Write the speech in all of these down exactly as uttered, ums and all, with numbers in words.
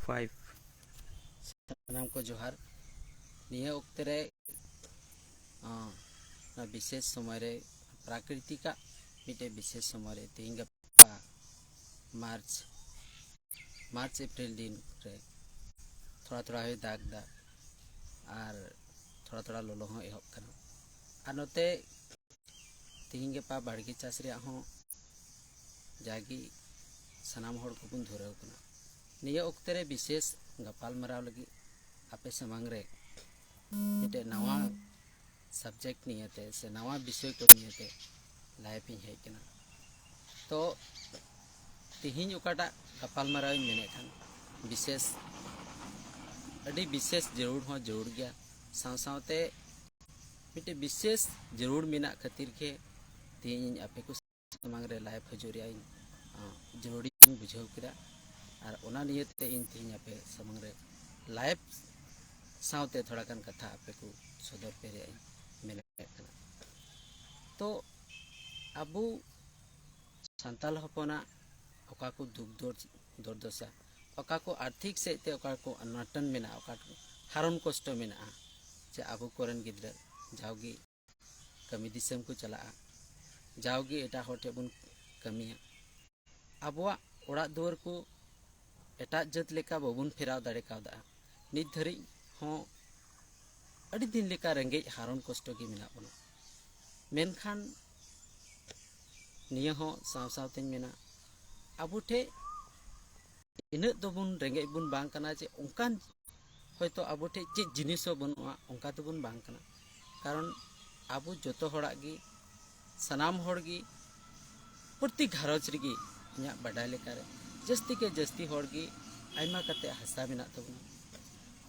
five. ᱥᱟᱱᱟᱢ ᱠᱚ ᱡᱚᱦᱟᱨ᱾ ᱱᱤᱭᱟᱹ ᱚᱠᱛᱮ ᱨᱮ, ᱟᱸ, ᱱᱚᱣᱟ ᱵᱤᱥᱮᱥ ᱥᱚᱢᱚᱭ ᱨᱮ, ᱯᱨᱟᱠᱨᱤᱛᱤᱠᱟᱜ ᱢᱤᱫᱴᱮᱡ ᱵᱤᱥᱮᱥ ᱥᱚᱢᱚᱭ ᱨᱮ, ᱛᱮᱦᱮᱧ ᱜᱟᱯᱟ ᱢᱟᱨᱪ, ᱢᱟᱨᱪ ᱮᱯᱨᱤᱞ ᱫᱤᱱ ᱨᱮ ᱛᱷᱚᱲᱟ ᱛᱷᱚᱲᱟ ᱦᱚᱭ ᱫᱟᱜᱽ ᱫᱟ ᱟᱨ ᱛᱷᱚᱲᱟ ᱛᱷᱚᱲᱟ ᱞᱚᱞᱚ ᱦᱚᱸ ᱮᱦᱚᱵ ᱠᱟᱱᱟ᱾ ᱟᱨ ᱱᱚᱛᱮ ᱛᱤᱦᱤᱧ ᱜᱟᱯᱟ ᱵᱟᱲᱜᱮ ᱪᱟᱥ ᱨᱮᱭᱟᱜ ᱦᱚᱸ ᱡᱟᱜᱮ ᱥᱟᱱᱟᱢ ᱦᱚᱲ ᱠᱚᱵᱚᱱ ᱫᱷᱩᱨᱟᱹᱣ ᱠᱟᱱᱟ᱾ ᱱᱤᱭᱟᱹ ᱚᱠᱛᱮ ᱨᱮ ᱵᱤᱥᱮᱥ ᱜᱟᱯᱟᱞ ᱢᱟᱨᱟᱣ ᱞᱟᱹᱜᱤᱫ ᱟᱯᱮ ᱥᱟᱢᱟᱝ ᱨᱮ ᱢᱤᱫᱴᱮᱡ ᱱᱟᱣᱟ subject ᱱᱤᱭᱮᱛᱮ ᱥᱮ ᱱᱟᱣᱟ ᱵᱤᱥᱚᱭ ᱠᱚ ᱱᱤᱭᱮᱛᱮ live ᱤᱧ ᱦᱮᱡ ᱠᱟᱱᱟ᱾ ᱛᱚ, ᱛᱤᱦᱤᱧ ᱚᱠᱟᱴᱟᱜ ᱜᱟᱯᱟᱞ ᱢᱟᱨᱟᱣ ᱤᱧ ᱢᱮᱱᱮᱫ ᱠᱟᱱ, ᱵᱤᱥᱮᱥ, ᱟᱹᱰᱤ ᱵᱤᱥᱮᱥ ᱡᱟᱹᱨᱩᱲ ᱦᱚᱸ ᱡᱟᱹᱨᱩᱲ ᱜᱮᱭᱟ, ᱥᱟᱶ ᱥᱟᱶᱛᱮ ᱢᱤᱫᱴᱮᱡ ᱵᱤᱥᱮᱥ ᱡᱟᱹᱨᱩᱲ ᱢᱮᱱᱟᱜ ᱠᱷᱟᱹᱛᱤᱨ ᱜᱮ ᱛᱤᱦᱤᱧ ᱤᱧ ᱟᱯᱮ ᱠᱚ ᱥᱟᱢᱟᱝ ᱨᱮ live ᱦᱤᱡᱩᱜ ᱨᱮᱭᱟᱜ ᱤᱧ, ᱟᱸ, ᱡᱟᱹᱨᱩᱲᱤᱧ ᱵᱩᱡᱷᱟᱹᱣ ᱠᱮᱫᱟ᱾ ᱟᱨ ᱚᱱᱟ ᱱᱤᱭᱮᱛᱮ ᱤᱧ ᱛᱤᱦᱤᱧ ᱟᱯᱮ ᱥᱟᱢᱟᱝ ᱨᱮ live ᱥᱟᱶᱛᱮ ᱛᱷᱚᱲᱟ ᱜᱟᱱ ᱠᱟᱛᱷᱟ ᱟᱯᱮ ᱠᱚ ᱥᱚᱫᱚᱨ ᱯᱮ ᱨᱮᱭᱟᱜ ᱤᱧ ᱢᱮᱱᱮᱫ ᱠᱟᱱᱟ᱾ ᱛᱚ, ᱟᱵᱚ ᱥᱟᱱᱛᱟᱞ ᱦᱚᱯᱚᱱᱟᱜ ᱚᱠᱟ ᱠᱚ ᱫᱩᱠ ᱫᱚᱨ-, ᱫᱩᱨᱫᱚᱥᱟ, ᱚᱠᱟ ᱠᱚ ᱟᱨᱛᱷᱤᱠ ᱥᱮᱫ ᱛᱮ ᱚᱠᱟ ᱠᱚ ᱚᱱᱟᱴᱚᱱ ᱢᱮᱱᱟᱜᱼᱟ, ᱚᱠᱟ ᱠᱚ ᱦᱟᱨᱚᱱ ᱠᱚᱥᱴᱚ ᱢᱮᱱᱟᱜᱼᱟ, ᱡᱮ ᱟᱵᱚ ᱠᱚᱨᱮᱱ ᱜᱤᱫᱽᱨᱟᱹ ᱡᱟᱣᱜᱮ ᱠᱟᱹᱢᱤ ᱫᱤᱥᱚᱢ ᱠᱚ ᱪᱟᱞᱟᱜᱼᱟ, ᱡᱟᱣᱜᱮ ᱮᱴᱟᱜ ᱦᱚᱲ ᱴᱷᱮᱱ ᱵᱚᱱ ᱠᱟᱹᱢᱤᱭᱟ, ᱟᱵᱚᱣᱟᱜ ᱚᱲᱟᱜ ᱫᱩᱣᱟᱹᱨ ᱠᱚ ᱮᱴᱟᱜ ᱡᱟᱹᱛ ᱞᱮᱠᱟ ᱵᱟᱵᱚᱱ ᱯᱷᱮᱨᱟᱣ ᱫᱟᱲᱮ ᱠᱟᱣᱫᱟ᱾ ᱱᱤᱛ ᱫᱷᱟᱹᱨᱤᱡ ᱦᱚᱸ ᱟᱹᱰᱤ ᱫᱤᱱ ᱞᱮᱠᱟ ᱨᱮᱸᱜᱮᱡ ᱦᱟᱨᱚᱱ ᱠᱚᱥᱴᱚ ᱜᱮ ᱢᱮᱱᱟᱜ ᱵᱚᱱᱟ᱾ ᱢᱮᱱᱠᱷᱟᱱ ᱱᱤᱭᱟᱹ ᱦᱚᱸ ᱥᱟᱶ ᱥᱟᱶᱛᱮᱧ ᱢᱮᱱᱟ, ᱟᱵᱚ ᱴᱷᱮᱡ ᱤᱱᱟᱹᱜ ᱫᱚᱵᱚᱱ ᱨᱮᱸᱜᱮᱡ ᱵᱚᱱ ᱵᱟᱝ ᱠᱟᱱᱟ ᱡᱮ ᱚᱱᱠᱟᱱ ᱦᱚᱭᱛᱳ ᱟᱵᱚ ᱴᱷᱮᱡ ᱪᱮᱫ ᱡᱤᱱᱤᱥ ᱦᱚᱸ ᱵᱟᱹᱱᱩᱜᱼᱟ, ᱚᱱᱠᱟ ᱫᱚᱵᱚᱱ ᱵᱟᱝ ᱠᱟᱱᱟ᱾ ᱠᱟᱨᱚᱱ ᱟᱵᱚ ᱡᱚᱛᱚ ᱦᱚᱲᱟᱜ ᱜᱮ, ᱥᱟᱱᱟᱢ ᱦᱚᱲ ᱜᱮ, ᱯᱨᱚᱛᱤ ᱜᱷᱟᱨᱚᱸᱡᱽ ᱨᱮᱜᱮ ᱤᱧᱟᱹᱜ ᱵᱟᱰᱟᱭ ᱞᱮᱠᱟᱨᱮ ᱡᱟᱹᱥᱛᱤ ᱠᱮ ᱡᱟᱹᱥᱛᱤ ᱦᱚᱲ ᱜᱮ ᱟᱭᱢᱟ ᱠᱟᱛᱮ ᱦᱟᱥᱟ ᱢᱮᱱᱟᱜ ᱛᱟᱵᱚᱱᱟ,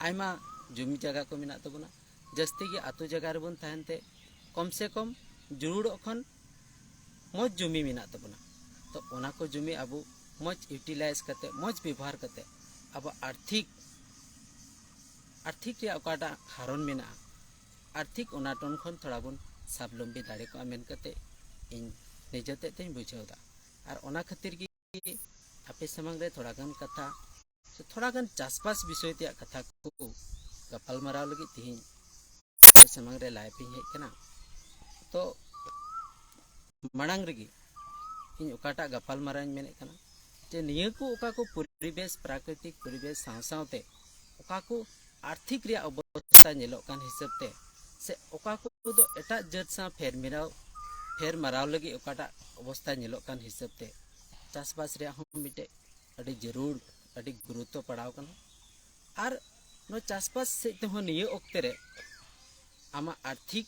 ᱟᱭᱢᱟ ᱡᱚᱢᱤ ᱡᱟᱭᱜᱟ ᱠᱚ ᱢᱮᱱᱟᱜ ᱛᱟᱵᱚᱱᱟ᱾ ᱡᱟᱹᱥᱛᱤ ᱜᱮ ᱟᱛᱳ ᱡᱟᱭᱜᱟ ᱨᱮᱵᱚᱱ ᱛᱟᱦᱮᱱ ᱛᱮ ᱠᱚᱢ ᱥᱮ ᱠᱚᱢ ᱡᱟᱹᱨᱩᱲᱚᱜ ᱠᱷᱚᱱ ᱢᱚᱡᱽ ᱡᱚᱢᱤ ᱢᱮᱱᱟᱜ ᱛᱟᱵᱚᱱᱟ᱾ ᱛᱚ, ᱚᱱᱟ ᱠᱚ ᱡᱚᱢᱤ ᱟᱵᱚ ᱢᱚᱡᱽ utilize ᱠᱟᱛᱮ, ᱢᱚᱡᱽ ᱵᱮᱵᱚᱦᱟᱨ ᱠᱟᱛᱮ, ᱟᱵᱚ ᱟᱨᱛᱷᱤᱠ, ᱟᱨᱛᱷᱤᱠ ᱨᱮᱭᱟᱜ ᱚᱠᱟᱴᱟᱜ ᱦᱟᱨᱚᱱ ᱢᱮᱱᱟᱜᱼᱟ, ᱟᱨᱛᱷᱤᱠ ᱚᱱᱟᱴᱚᱱ ᱠᱷᱚᱱ ᱛᱷᱚᱲᱟ ᱵᱚᱱ ᱥᱟᱵᱞᱚᱢᱵᱤ ᱫᱟᱲᱮ ᱠᱚᱜᱼᱟ ᱢᱮᱱ ᱠᱟᱛᱮ ᱤᱧ ᱱᱤᱡᱮ ᱛᱮᱫ ᱛᱮᱧ ᱵᱩᱡᱷᱟᱹᱣ ᱮᱫᱟ᱾ ᱟᱨ ᱚᱱᱟ ᱠᱷᱟᱹᱛᱤᱨ ᱜᱮ ᱟᱯᱮ ᱥᱟᱢᱟᱝ ᱨᱮ ᱛᱷᱚᱲᱟ ᱜᱟᱱ ᱠᱟᱛᱷᱟ ᱛᱚ ᱛᱷᱚᱲᱟ ᱜᱟᱱ ᱪᱟᱥᱵᱟᱥ ᱵᱤᱥᱚᱭ ᱛᱮᱭᱟᱜ ᱠᱟᱛᱷᱟ ᱠᱚ ᱜᱟᱯᱟᱞᱢᱟᱨᱟᱣ ᱞᱟᱹᱜᱤᱫ ᱛᱤᱦᱤᱧ ᱥᱟᱢᱟᱝ ᱨᱮ live ᱤᱧ ᱦᱮᱡ ᱠᱟᱱᱟ᱾ ᱛᱚ ᱢᱟᱲᱟᱝ ᱨᱮᱜᱮ ᱤᱧ ᱚᱠᱟᱴᱟᱜ ᱜᱟᱯᱟᱞᱢᱟᱨᱟᱣ ᱤᱧ ᱢᱮᱱᱮᱫ ᱠᱟᱱᱟ, ᱡᱮ ᱱᱤᱭᱟᱹ ᱠᱚ ᱚᱠᱟ ᱠᱚ ᱯᱚᱨᱤᱵᱮᱥ, ᱯᱨᱟᱠᱨᱤᱛᱤᱠ ᱯᱚᱨᱤᱵᱮᱥ ᱥᱟᱶ ᱥᱟᱶᱛᱮ ᱚᱠᱟ ᱠᱚ ᱟᱨᱛᱷᱤᱠ ᱨᱮᱭᱟᱜ ᱚᱵᱚᱥᱛᱟ ᱧᱮᱞᱚᱜ ᱠᱟᱱ ᱦᱤᱥᱟᱹᱵ ᱛᱮ, ᱥᱮ ᱚᱠᱟ ᱠᱚᱫᱚ ᱮᱴᱟᱜ ᱡᱟᱹᱛ ᱥᱟᱶ ᱯᱷᱮᱨ ᱢᱮᱨᱟᱣ, ᱯᱷᱮᱨ ᱢᱟᱨᱟᱣ ᱞᱟᱹᱜᱤᱫ ᱚᱠᱟᱴᱟᱜ ᱚᱵᱚᱥᱛᱟ ᱧᱮᱞᱚᱜ ᱠᱟᱱ ᱦᱤᱥᱟᱹᱵ ᱛᱮ, ᱪᱟᱥᱵᱟᱥ ᱨᱮᱭᱟᱜ ᱦᱚᱸ ᱢᱤᱫᱴᱮᱡ ᱟᱹᱰᱤ ᱡᱟᱹᱨᱩᱲ, ᱟᱹᱰᱤ ᱜᱩᱨᱩᱛᱛᱚ ᱯᱟᱲᱟᱣ ᱠᱟᱱᱟ᱾ ᱟᱨ ᱱᱚᱣᱟ ᱪᱟᱥᱵᱟᱥ ᱥᱮᱫ ᱛᱮᱦᱚᱸ ᱱᱤᱭᱟᱹ ᱚᱠᱛᱮ ᱨᱮ ᱟᱢᱟᱜ ᱟᱨᱛᱷᱤᱠ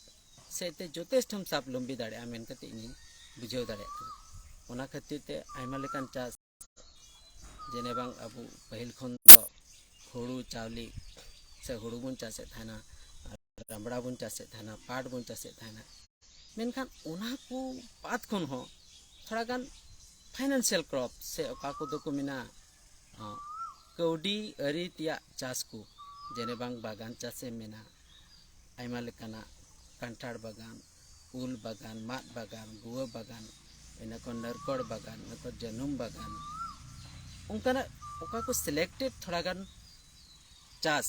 ᱥᱮᱫ ᱛᱮ ᱡᱚᱛᱷᱮᱥᱴᱚᱢ ᱥᱟᱵᱞᱚᱢᱵᱤ ᱫᱟᱲᱮᱭᱟᱜᱼᱟ ᱢᱮᱱ ᱠᱟᱛᱮ ᱤᱧᱤᱧ ᱵᱩᱡᱷᱟᱹᱣ ᱫᱟᱲᱮᱭᱟᱜ ᱠᱟᱱᱟ᱾ ᱚᱱᱟ ᱠᱷᱟᱹᱛᱤᱨ ᱛᱮ ᱟᱭᱢᱟ ᱞᱮᱠᱟᱱ ᱪᱟᱥ, ᱡᱮᱱᱮ ᱵᱟᱝ ᱟᱵᱚ ᱯᱟᱹᱦᱤᱞ ᱠᱷᱚᱱ ᱫᱚ ᱦᱩᱲᱩ ᱪᱟᱣᱞᱮ ᱥᱮ ᱦᱩᱲᱩ ᱵᱚᱱ ᱪᱟᱥᱮᱫ ᱛᱟᱦᱮᱱᱟ, ᱨᱟᱢᱲᱟ ᱵᱚᱱ ᱪᱟᱥᱮᱫ ᱛᱟᱦᱮᱱᱟ, ᱯᱟᱴ ᱵᱚᱱ ᱪᱟᱥᱮᱫ ᱛᱟᱦᱮᱱᱟ᱾ ᱢᱮᱱᱠᱷᱟᱱ ᱚᱱᱟ ᱠᱚ ᱵᱟᱫ ᱠᱷᱚᱱ ᱦᱚᱸ ᱛᱷᱚᱲᱟ ᱜᱟᱱ financial crop ᱥᱮ ᱚᱠᱟ ᱠᱚᱫᱚ ᱠᱚ ᱢᱮᱱᱟ, ᱟᱸ, ᱠᱟᱹᱣᱰᱤ ᱟᱹᱨᱤ ᱛᱮᱭᱟᱜ ᱪᱟᱥ ᱠᱚ, ᱡᱮᱱᱮ ᱵᱟᱝ ᱵᱟᱜᱟᱱ ᱪᱟᱥᱮᱢ ᱢᱮᱱᱟ, ᱟᱭᱢᱟ ᱞᱮᱠᱟᱱᱟᱜ ᱠᱟᱱᱴᱷᱟᱲ ᱵᱟᱜᱟᱱ, ᱩᱞ ᱵᱟᱜᱟᱱ, ᱢᱟᱫ ᱵᱟᱜᱟᱱ, ᱜᱩᱣᱟᱹ ᱵᱟᱜᱟᱱ, ᱤᱱᱟᱹ ᱠᱷᱚᱱ ᱱᱟᱨᱠᱚᱲ ᱵᱟᱜᱟᱱ, ᱤᱱᱟᱹ ᱠᱷᱚᱱ ᱡᱟᱹᱱᱩᱢ ᱵᱟᱜᱟᱱ, ᱚᱱᱠᱟᱱᱟᱜ ᱚᱠᱟ ᱠᱚ selected ᱛᱷᱚᱲᱟ ᱜᱟᱱ ᱪᱟᱥ,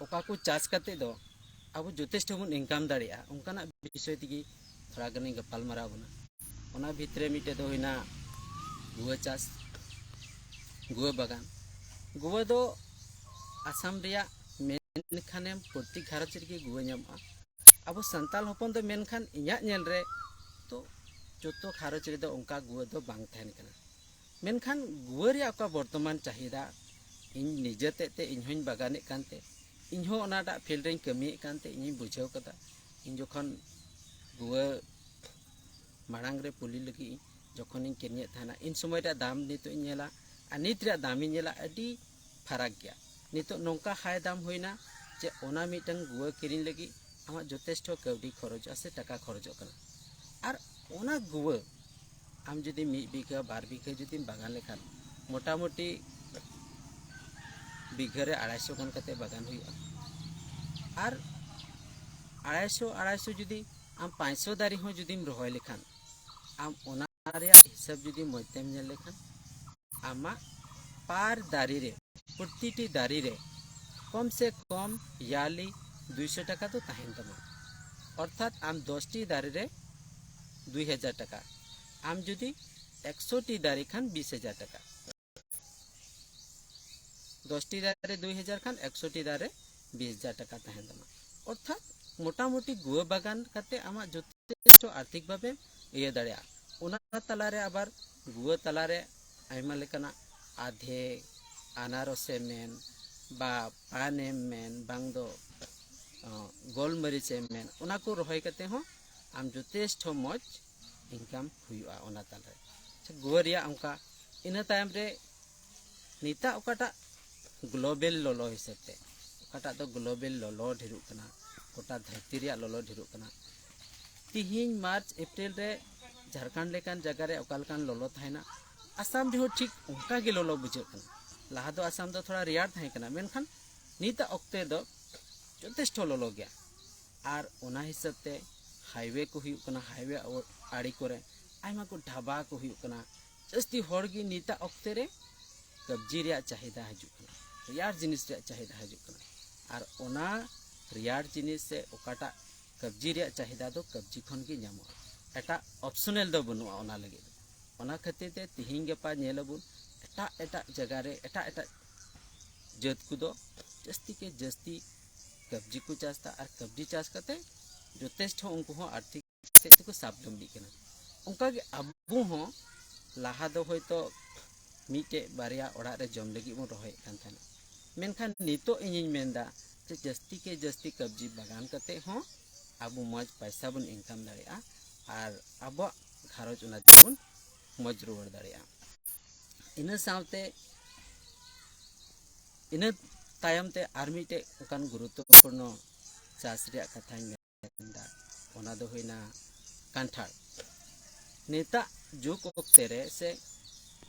ᱚᱠᱟ ᱠᱚ ᱪᱟᱥ ᱠᱟᱛᱮ ᱫᱚ ᱟᱵᱚ ᱡᱚᱛᱷᱮᱥᱴᱚ ᱵᱚᱱ income ᱫᱟᱲᱮᱭᱟᱜᱼᱟ, ᱚᱱᱠᱟᱱᱟᱜ ᱵᱤᱥᱚᱭ ᱛᱮᱜᱮ ᱛᱷᱚᱲᱟ ᱜᱟᱱᱤᱧ ᱜᱟᱯᱟᱞ ᱢᱟᱨᱟᱣ ᱵᱚᱱᱟ᱾ ᱚᱱᱟ ᱵᱷᱤᱛᱨᱤ ᱨᱮ ᱢᱤᱫᱴᱮᱡ ᱫᱚ ᱦᱩᱭᱱᱟ ᱜᱩᱣᱟᱹ ᱪᱟᱥ, ᱜᱩᱣᱟᱹ ᱵᱟᱜᱟᱱ᱾ ᱜᱩᱣᱟᱹ ᱫᱚ ᱟᱥᱟᱢ ᱨᱮᱭᱟᱜ ᱢᱮᱱ ᱠᱷᱟᱱᱮᱢ ᱯᱨᱚᱛᱤ ᱜᱷᱟᱨᱚᱸᱡᱽ ᱨᱮᱜᱮ ᱜᱩᱣᱟᱹ ᱧᱟᱢᱚᱜᱼᱟ᱾ ᱟᱵᱚ ᱥᱟᱱᱛᱟᱲ ᱦᱚᱯᱚᱱ ᱫᱚ ᱢᱮᱱᱠᱷᱟᱱ ᱤᱧᱟᱹᱜ ᱧᱮᱞ ᱨᱮ ᱛᱚ ᱡᱚᱛᱚ ᱜᱷᱟᱨᱚᱸᱡᱽ ᱨᱮᱫᱚ ᱚᱱᱠᱟ ᱜᱩᱣᱟᱹ ᱫᱚ ᱵᱟᱝ ᱛᱟᱦᱮᱱ ᱠᱟᱱᱟ᱾ ᱢᱮᱱᱠᱷᱟᱱ ᱜᱩᱣᱟᱹ ᱨᱮᱭᱟᱜ ᱚᱠᱟ ᱵᱚᱨᱛᱚᱢᱟᱱ ᱪᱟᱦᱤᱫᱟ, ᱤᱧ ᱱᱤᱡᱮ ᱛᱮᱫ ᱛᱮ ᱤᱧ ᱦᱚᱧ ᱵᱟᱜᱟᱱᱮᱫ ᱠᱟᱱᱛᱮ, ᱤᱧ ᱦᱚᱸ ᱚᱱᱟᱴᱟᱜ field ᱨᱮᱧ ᱠᱟᱹᱢᱤᱭᱮᱫ ᱠᱟᱱᱛᱮ ᱤᱧᱤᱧ ᱵᱩᱡᱷᱟᱹᱣ ᱠᱟᱫᱟ᱾ ᱤᱧ ᱡᱚᱠᱷᱚᱱ ᱜᱩᱣᱟᱹ ᱢᱟᱲᱟᱝ ᱨᱮ ᱯᱩᱞᱤ ᱞᱟᱹᱜᱤᱫ ᱤᱧ ᱡᱚᱠᱷᱚᱱᱤᱧ ᱠᱤᱨᱤᱧᱮᱫ ᱛᱟᱦᱮᱱᱟ, ᱤᱱ ᱥᱚᱢᱚᱭ ᱨᱮᱭᱟᱜ ᱫᱟᱢ ᱱᱤᱛᱚᱜ ᱤᱧ ᱧᱮᱞᱟ ᱟᱨ ᱱᱤᱛ ᱨᱮᱭᱟᱜ ᱫᱟᱢ ᱤᱧ ᱧᱮᱞᱟ, ᱟᱹᱰᱤ ᱯᱷᱟᱨᱟᱠ ᱜᱮᱭᱟ᱾ ᱱᱤᱛᱚᱜ ᱱᱚᱝᱠᱟ high ᱫᱟᱢ ᱦᱩᱭᱱᱟ ᱡᱮ ᱚᱱᱟ ᱢᱤᱫᱴᱟᱝ ᱜᱩᱣᱟᱹ ᱠᱤᱨᱤᱧ ᱞᱟᱹᱜᱤᱫ ᱟᱢᱟᱜ ᱡᱚᱛᱷᱮᱥᱴᱚ ᱠᱟᱹᱣᱰᱤ ᱠᱷᱚᱨᱚᱪᱚᱜᱼᱟ ᱥᱮ ᱴᱟᱠᱟ ᱠᱷᱚᱨᱚᱪᱚᱜ ᱠᱟᱱᱟ᱾ ᱟᱨ ᱚᱱᱟ ᱜᱩᱣᱟᱹ ᱟᱢ ᱡᱩᱫᱤ ᱢᱤᱫ ᱵᱤᱜᱷᱟᱹ, ᱵᱟᱨ ᱵᱤᱜᱷᱟᱹ ᱡᱩᱫᱤᱢ ᱵᱟᱜᱟᱱ ᱞᱮᱠᱷᱟᱱ, ᱢᱚᱴᱟᱢᱩᱴᱤ ᱵᱤᱜᱷᱟᱹ ᱨᱮ ᱟᱲᱟᱭᱥᱚ ᱜᱟᱱ ᱠᱟᱛᱮ ᱵᱟᱜᱟᱱ ᱦᱩᱭᱩᱜᱼᱟ᱾ ᱟᱨ ᱟᱲᱟᱭᱥᱚ, ᱟᱲᱟᱭᱥᱚ ᱡᱩᱫᱤ ᱟᱢ ᱯᱟᱸᱪᱥᱚ ᱫᱟᱨᱮ ᱦᱚᱸ ᱡᱩᱫᱤᱢ ᱨᱚᱦᱚᱭ ᱞᱮᱠᱷᱟᱱ, ᱟᱢ ᱚᱱᱟ ᱨᱮᱭᱟᱜ ᱦᱤᱥᱟᱹᱵ ᱡᱩᱫᱤ ᱢᱚᱡᱽ ᱛᱮᱢ ᱧᱮᱞ ᱞᱮᱠᱷᱟᱱ, ᱟᱢᱟᱜ ᱯᱟᱨ ᱫᱟᱨᱮ ᱨᱮ, ᱯᱨᱚᱛᱤᱴᱤ ᱫᱟᱨᱮ ᱨᱮ ᱠᱚᱢ ᱥᱮ ᱠᱚᱢ ᱭᱟᱨᱞᱤ ᱫᱩᱭᱥᱚ ᱴᱟᱠᱟ ᱫᱚ ᱛᱟᱦᱮᱱ ᱛᱟᱢᱟ᱾ ᱚᱨᱛᱷᱟᱛ ᱟᱢ ᱫᱚᱥᱴᱤ ᱫᱟᱨᱮ ᱨᱮ ᱫᱩᱭ ᱦᱟᱡᱟᱨ ᱴᱟᱠᱟ, ᱟᱢ ᱡᱩᱫᱤ ᱮᱠᱥᱚ ᱴᱤ ᱫᱟᱨᱮ ᱠᱷᱟᱱ ᱵᱤᱥ ᱦᱟᱡᱟᱨ ᱴᱟᱠᱟ, ᱫᱚᱥᱴᱤ ᱫᱟᱨᱮ ᱫᱩᱭ ᱦᱟᱡᱟᱨ ᱠᱷᱟᱱ ᱮᱠᱥᱚ ᱴᱤ ᱫᱟᱨᱮ ᱵᱤᱥ ᱦᱟᱡᱟᱨ ᱴᱟᱠᱟ ᱛᱟᱦᱮᱱ ᱛᱟᱢᱟ᱾ ᱚᱨᱛᱷᱟᱛ ᱢᱚᱴᱟᱢᱩᱴᱤ ᱜᱩᱣᱟᱹ ᱵᱟᱜᱟᱱ ᱠᱟᱛᱮ ᱟᱢᱟᱜ ᱡᱚᱛᱷᱮᱥᱴᱚ ᱟᱨᱛᱷᱤᱠ ᱵᱷᱟᱵᱮᱢ ᱤᱭᱟᱹ ᱫᱟᱲᱮᱭᱟᱜᱼᱟ᱾ ᱚᱱᱟ ᱛᱟᱞᱟᱨᱮ ᱟᱵᱟᱨ ᱜᱩᱣᱟᱹ ᱛᱟᱞᱟᱨᱮ ᱟᱭᱢᱟ ᱞᱮᱠᱟᱱᱟᱜ ᱟᱫᱷᱮ, ᱟᱱᱟᱨᱚᱥᱮᱢ ᱢᱮᱱ ᱵᱟ ᱯᱟᱱᱮᱢ ᱢᱮᱱ ᱵᱟᱝ ᱫᱚ ᱚ, ᱜᱳᱞᱢᱟᱹᱨᱤᱪ ᱮᱢ ᱢᱮᱱ, ᱚᱱᱟ ᱠᱚ ᱨᱚᱦᱚᱭ ᱠᱟᱛᱮ ᱦᱚᱸ ᱟᱢ ᱡᱚᱛᱷᱮᱥᱴᱚ ᱢᱚᱡᱽ ᱤᱱᱠᱟᱢ ᱦᱩᱭᱩᱜᱼᱟ ᱚᱱᱟ ᱛᱟᱞᱟᱨᱮ᱾ ᱟᱪᱪᱷᱟ, ᱜᱩᱣᱟᱹ ᱨᱮᱭᱟᱜ ᱚᱱᱠᱟ, ᱤᱱᱟᱹ ᱛᱟᱭᱚᱢ ᱨᱮ ᱱᱤᱛᱟᱜ ᱚᱠᱟᱴᱟᱜ ᱜᱞᱳᱵᱟᱞ ᱞᱚᱞᱚ ᱦᱤᱥᱟᱹᱵ ᱛᱮ, ᱚᱠᱟᱴᱟᱜ ᱫᱚ ᱜᱞᱳᱵᱟᱞ ᱞᱚᱞᱚ ᱰᱷᱮᱨᱚᱜ ᱠᱟᱱᱟ, ᱜᱚᱴᱟ ᱫᱷᱟᱹᱨᱛᱤ ᱨᱮᱭᱟᱜ ᱞᱚᱞᱚ ᱰᱷᱮᱨᱚᱜ ᱠᱟᱱᱟ᱾ ᱛᱤᱦᱤᱧ ᱢᱟᱨᱪ ᱮᱯᱨᱤᱞ ᱨᱮ ᱡᱷᱟᱲᱠᱷᱚᱸᱰ ᱞᱮᱠᱟᱱ ᱡᱟᱭᱜᱟ ᱨᱮ ᱚᱠᱟ ᱞᱮᱠᱟᱱ ᱞᱚᱞᱚ ᱛᱟᱦᱮᱱᱟ, ᱟᱥᱟᱢ ᱨᱮᱦᱚᱸ ᱴᱷᱤᱠ ᱚᱱᱠᱟ ᱜᱮ ᱞᱚᱞᱚ ᱵᱩᱡᱷᱟᱹᱜ ᱠᱟᱱᱟ᱾ ᱞᱟᱦᱟ ᱫᱚ ᱟᱥᱟᱢ ᱫᱚ ᱛᱷᱚᱲᱟ ᱨᱮᱭᱟᱲ ᱛᱟᱦᱮᱸ ᱠᱟᱱᱟ, ᱢᱮᱱᱠᱷᱟᱱ ᱱᱤᱛᱟᱜ ᱚᱠᱛᱮ ᱫᱚ ᱡᱚᱛᱷᱮᱥᱴᱚ ᱞᱚᱞᱚ ᱜᱮᱭᱟ᱾ ᱟᱨ ᱚᱱᱟ ᱦᱤᱥᱟᱹᱵ ᱛᱮ ᱦᱟᱭᱣᱮ ᱠᱚ ᱦᱩᱭᱩᱜ ᱠᱟᱱᱟ, ᱦᱟᱭᱣᱮ ᱟᱲᱮ ᱠᱚᱨᱮ ᱟᱭᱢᱟ ᱠᱚ ᱰᱷᱟᱵᱟ ᱠᱚ ᱦᱩᱭᱩᱜ ᱠᱟᱱᱟ᱾ ᱡᱟᱹᱥᱛᱤ ᱦᱚᱲ ᱜᱮ ᱱᱤᱛᱟᱜ ᱚᱠᱛᱮ ᱨᱮ ᱠᱟᱵᱽᱡᱤ ᱨᱮᱭᱟᱜ ᱪᱟᱦᱤᱫᱟ ᱦᱤᱡᱩᱜ ᱠᱟᱱᱟ, ᱨᱮᱭᱟᱲ ᱡᱤᱱᱤᱥ ᱨᱮᱭᱟᱜ ᱪᱟᱦᱤᱫᱟ ᱦᱤᱡᱩᱜ ᱠᱟᱱᱟ᱾ ᱟᱨ ᱚᱱᱟ ᱨᱮᱭᱟᱲ ᱡᱤᱱᱤᱥ ᱥᱮ ᱚᱠᱟᱴᱟᱜ ᱠᱟᱵᱽᱡᱤ ᱨᱮᱭᱟᱜ ᱪᱟᱦᱤᱫᱟ ᱫᱚ ᱠᱟᱵᱽᱡᱤ ᱠᱷᱚᱱ ᱜᱮ ᱧᱟᱢᱚᱜᱼᱟ, ᱮᱴᱟᱜ ᱚᱯᱥᱚᱱᱟᱞ ᱫᱚ ᱵᱟᱹᱱᱩᱜᱼᱟ ᱚᱱᱟ ᱞᱟᱹᱜᱤᱫ ᱫᱚ᱾ ᱚᱱᱟ ᱠᱷᱟᱹᱛᱤᱨ ᱛᱮ ᱛᱤᱦᱤᱧ ᱜᱟᱯᱟ ᱧᱮᱞ ᱟᱵᱚᱱ ᱮᱴᱟᱜ ᱮᱴᱟᱜ ᱡᱟᱭᱜᱟ ᱨᱮ ᱮᱴᱟᱜ ᱮᱴᱟᱜ ᱡᱟᱹᱛ ᱠᱚᱫᱚ ᱡᱟᱹᱥᱛᱤ ᱠᱮ ᱡᱟᱹᱥᱛᱤ ᱠᱟᱵᱽᱡᱤ ᱠᱚ ᱪᱟᱥ ᱮᱫᱟ, ᱟᱨ ᱠᱟᱵᱽᱡᱤ ᱪᱟᱥ ᱠᱟᱛᱮ ᱡᱚᱛᱷᱮᱥᱴᱚ ᱩᱱᱠᱩ ᱦᱚᱸ ᱟᱨᱛᱷᱤᱠ ᱥᱮᱫ ᱛᱮᱠᱚ ᱥᱟᱵᱫᱷᱟᱱ ᱤᱫᱤᱜ ᱠᱟᱱᱟ᱾ ᱚᱱᱠᱟᱜᱮ ᱟᱵᱚ ᱦᱚᱸ ᱞᱟᱦᱟ ᱫᱚ ᱦᱚᱭᱛᱳ ᱢᱤᱫᱴᱮᱡ ᱵᱟᱨᱭᱟ ᱚᱲᱟᱜ ᱨᱮ ᱡᱚᱢ ᱞᱟᱹᱜᱤᱫ ᱵᱚᱱ ᱨᱚᱦᱚᱭᱮᱫ ᱠᱟᱱ ᱛᱟᱦᱮᱱᱟ, ᱢᱮᱱᱠᱷᱟᱱ ᱱᱤᱛᱚᱜ ᱤᱧᱤᱧ ᱢᱮᱱᱫᱟ ᱡᱮ ᱡᱟᱹᱥᱛᱤ ᱠᱮ ᱡᱟᱹᱥᱛᱤ ᱠᱟᱵᱽᱡᱤ ᱵᱟᱜᱟᱱ ᱠᱟᱛᱮ ᱦᱚᱸ ᱟᱵᱚ ᱢᱚᱡᱽ ᱯᱟᱭᱥᱟ ᱵᱚᱱ ᱤᱱᱠᱟᱢ ᱫᱟᱲᱮᱭᱟᱜᱼᱟ ᱟᱨ ᱟᱵᱚᱣᱟᱜ ᱜᱷᱟᱨᱚᱸᱡᱽ ᱚᱱᱟ ᱛᱮᱵᱚᱱ ᱢᱚᱡᱽ ᱨᱩᱣᱟᱹᱲ ᱫᱟᱲᱮᱭᱟᱜᱼᱟ᱾ ᱤᱱᱟᱹ ᱥᱟᱶᱛᱮ ᱤᱱᱟᱹ ᱛᱟᱭᱚᱢ ᱛᱮ ᱟᱨ ᱢᱤᱫᱴᱮᱡ ᱚᱱᱠᱟᱱ ᱜᱩᱨᱩᱛᱛᱚᱯᱩᱨᱱᱚ ᱪᱟᱥ ᱨᱮᱭᱟᱜ ᱠᱟᱛᱷᱟᱧ ᱢᱮᱱᱫᱟ, ᱚᱱᱟ ᱫᱚ ᱦᱩᱭᱱᱟ ᱠᱟᱱᱴᱷᱟᱲ᱾ ᱱᱤᱛᱟᱜ ᱡᱩᱜᱽ ᱚᱠᱛᱮ ᱨᱮ ᱥᱮ